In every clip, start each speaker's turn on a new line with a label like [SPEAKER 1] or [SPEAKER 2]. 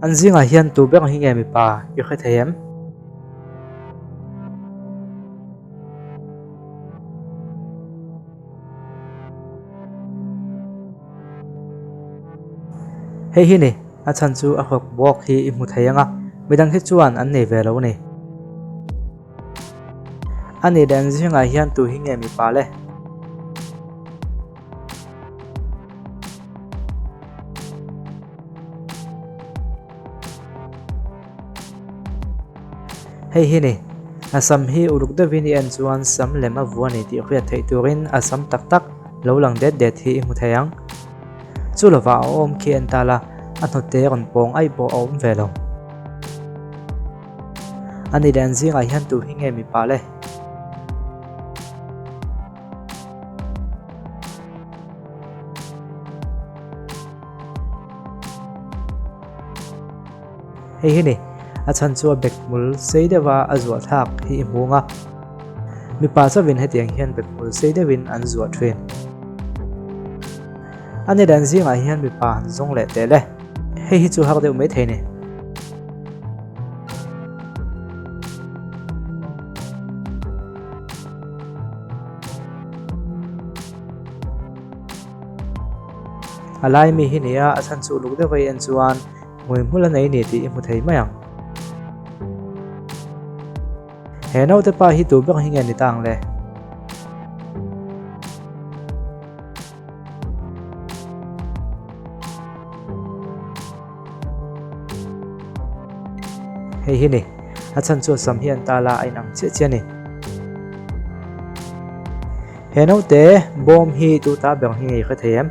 [SPEAKER 1] An zingah hian tu ber hi nge mipa i hre thei em? Hei hi ni, a chhan chu a hawk bawk hi i hmu thei ang a, midang hi chuan an nei ve lo a ni. A nih leh an zingah hian tu hi nge mipa le? Hei hi ni, a sam hi uluk deuhin i en chuan sam lem a vu a ni tih hriat theih turin a sam tak tak lo lang det det hi i hmu thei ang. Chu lovah a awm khi en ta la, a hnawte rawn pawng aih pawh a awm ve lo. A ni leh an zingah hian tu hi nge mipa le? Hei hi ni, a chhan chu a bek hmul sei deuha a zuah thlak hi i hmu ang a. Mipa chauhin hetiang hian bek hmul sei deuhin an zuah thin. A ni dan zingah hian mipa han zawng leh teh le. Hei hi chu har deuh mai thei ni. A lai mi hi nia a chhan chu uluk deuh a i en chuan hmui hmul a nei ni tih i hmu thei mai ang. He naute pa hi tu ber hi nge ni ta ang le? Hei hi ni, a chhan chu sam hi an tal a, a inang chiah chiah a ni. He naute bawm hi tu ta ber hi ngei hre thei em?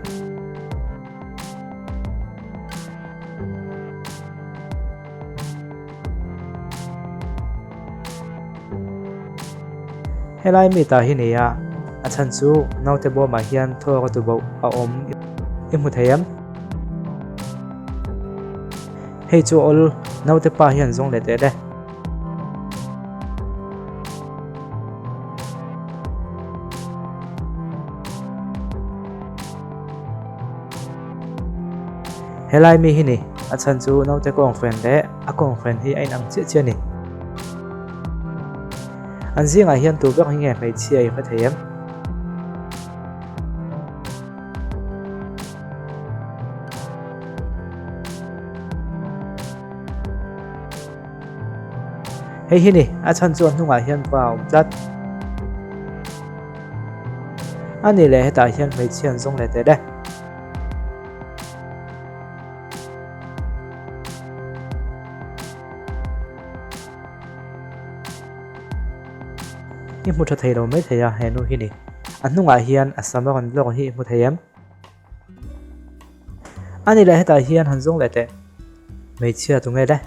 [SPEAKER 1] Helai mi ta hi nia, a chhan chu naute bawmah hian thawk a tuboh a awm i hmu thei em? Hei chu awl naute pa hian zawng leh teh le. Helai mi hi ni, a chhan chu naute kawngfen leh a kawngfen hi a inang chiah chiah a ni. An zingah hian tu ber hi nge hmeichhia i hre thei em? Hei hi ni, a chhan chu a hnungah hian pa a awm tlat. A ni leh hetah hian hmeichhia an zawng leh teh le. I hmu tha thei lo mai thei a he nu hi ni. A hnungah hian a sam a rawn lawk hi i hmu thei em? A ni leh hetah hian han zawng leh teh. Hmeichhia tu nge le?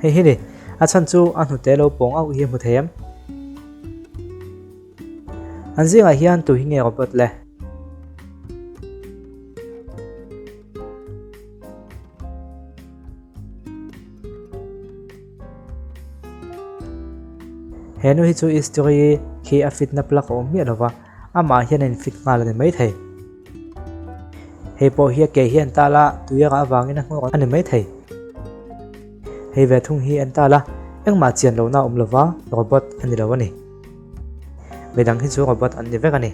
[SPEAKER 1] Hei hi ni, a chhan chu a hnute lo pawng auh hi a hmu thei em? An zingah hian tu hi nge robot le? He nu hi chu history khi a fit na plug a awm miah lova, amah hian a in fit nghal a ni maithei. Hei pawh hi a ke hi an tal a, tui a ngah avangin a nghawk a ni maithei. Hei ve thung hi an tal a, engmah chian lohna a awm lova, robot a ni lo a ni. Midang hi chu robot an ni vek a ni.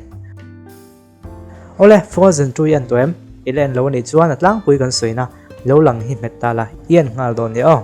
[SPEAKER 1] Awle, Frozen chu i en tawh em? I la en lo a nih chuan a tlangpui kan sawina lo lang hi hmet ta la, i en nghal dawn nia aw.